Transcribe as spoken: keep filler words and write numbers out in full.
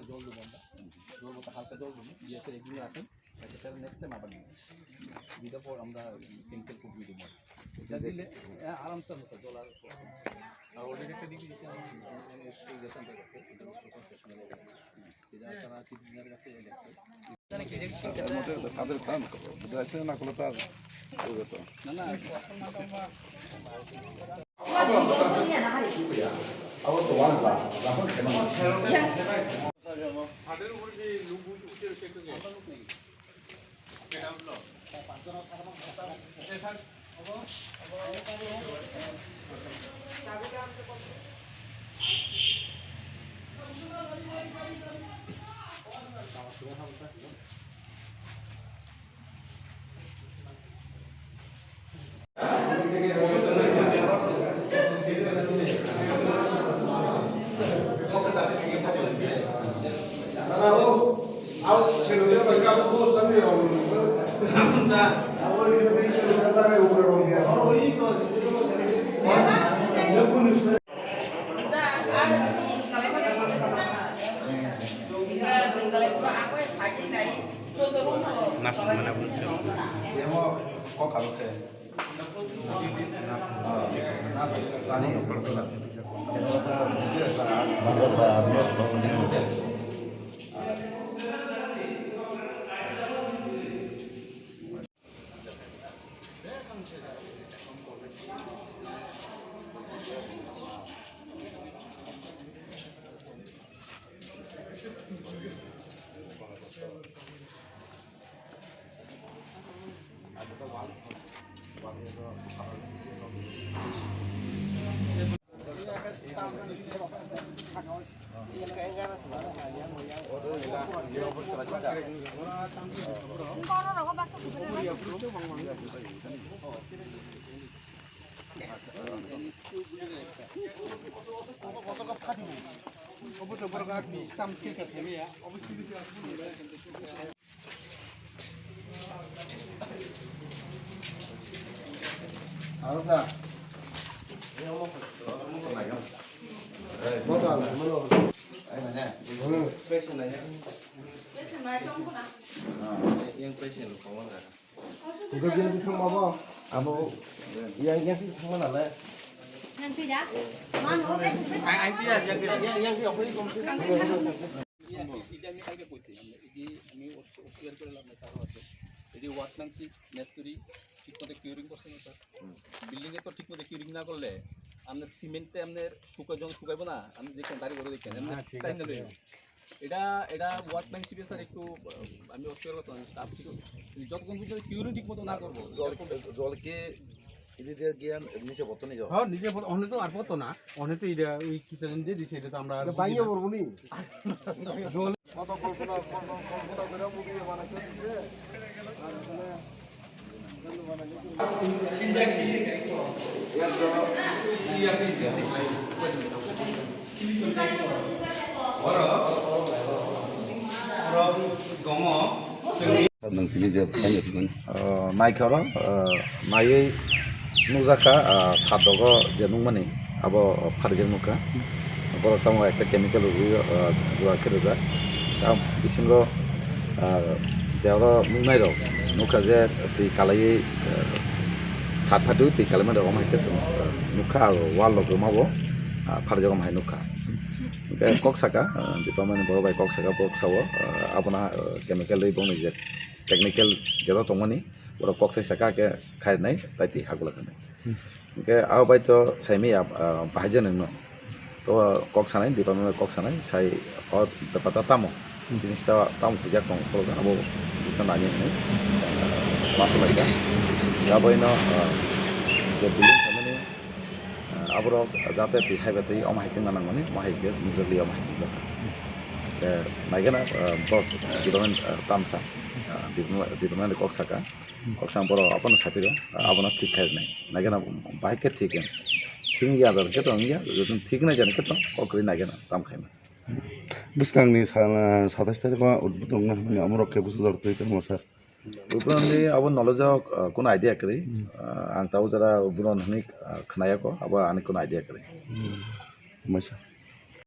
জল দেবো আমরা, জল বলতে হালকা জল দেবো, দিয়ে একদিন রাখেন। আচ্ছা, তাহলে নেক্সট টাইম আবার নিয়ে আসবো। দুইটা পর আমরা কেমিক্যাল ফুড দিয়ে দেবো। এটা দিলে, হ্যাঁ, আরামসে হতো, জল আর আর অলরেডি একটা ডিগ্রি দিচ্ছে, আমি, আমি, আমি একটু গেছিলাম তার কাছে, এটা হচ্ছে প্রফেশনাল। এটা তারা সিটিজেনের কাছে গেছে। এর মধ্যে তাদের কাম করো, বুঝতে পারছি না, করলে তো আর ওই হতো। না, না, Nas mana pun. Abo yang yang thangma nalai. Yang tidak. Mana? Yang yang yang yang yang yang Iya, এটা আমি আগে কইছি, আমরা এই যে আমি অস-, অস্বীকার করে লাভ নাই, কারণ আছে। এই যে ওয়ার্কম্যানশিপ, মেস্তুরি ঠিক মতো কিউরিং করছে না, স্যার। বিল্ডিং এ তো ঠিক মতো কিউরিং না করলে আপনার সিমেন্টে আপনার শুকাই, যখন শুকাইবো না, আপনি দেখেন, দাড়ি করে দেখেন, এমনি হ্যাঁ, ঠিক টাইম আছে। নিয়ে লইব। এটা, এটা ওয়ার্কম্যানশিপে, স্যার, একটু, আহ, আমি অস্বীকার করতাম, স্টাফ ঠিক আছে। যতক্ষণ পর্যন্ত কিউরিং ঠিক মতো না করবো, জল, এরকম জল কি এদিকে গিয়া নিচে পড়তো নি জল? হ্যাঁ, নিচে পড়তো, অনে তো আর পড়তো না, অনে তো এটা ওই কিতা জানি দিয়ে দিছে, এটা তো আমরা এটা বুঝি বাইরে না। পড়বো নি? জল কত কল্পনা, কল্পনা, কল্পনা করে মুভি বানাইতে দিছে। আর এখানে Naikhe oro, ah, naiwi nukjakha, ah, sat rogo je nukmani abo pharijak nukha. Borok tamo ekta chemical rwgwi, ah, jora khe rijak. Tam bisingo, ah, je oro nuknairok nukha je twi kalaiwi, ah, sat phatwi twi kalaimani rok omo hai khe chwng nukha, aro wall rok rwmabo, ah, pharijak omo hai nukha. Hwnkhe kok saka, ah, Dipamani borok bai kok saka, borok sao, ah, abono, ah, chemical rwi bongni je technical jora tongmani, borok kok sai saka khe khairnai, tai twi hagula khanai. Hwnkhe abo bai to saimaya, ah, bahai je nangno. To kok sanai, Dipamani kok sanai, sai o bepar ta tamo, jinis ta tamo huijak tong, borok abo jinis ta nani hinwi, ah, masuk laika. Abo ino, ah, je building samani, ah, aborok jate twi haiba twi omo hai khe nang mani, omo hai khe nukjakli, omo hai khe nukjak. Te naigena, ah, borok department, ah, tamsa, ah, department, department kok saka, kok saka borok abono saphiro, ah, abono thik khai rwnai. Naigena bahai khe thik ya. Thik ya jani khe to wngya, thik nai jani khe to kok kwrwi naigena tam khaima. Bwskangni sa-, satais tarikh o udbodon wngna hwnmani amorok khe bwsajak twi tongma sir. Buron ni abo knowledge o, ah, kuno idea kwrwi. Hmm. Ah, ang tabuk jora buron hwnwi, ah, khwnayakho, abo ani kuno idea kwrwi. Hmm. Maisa.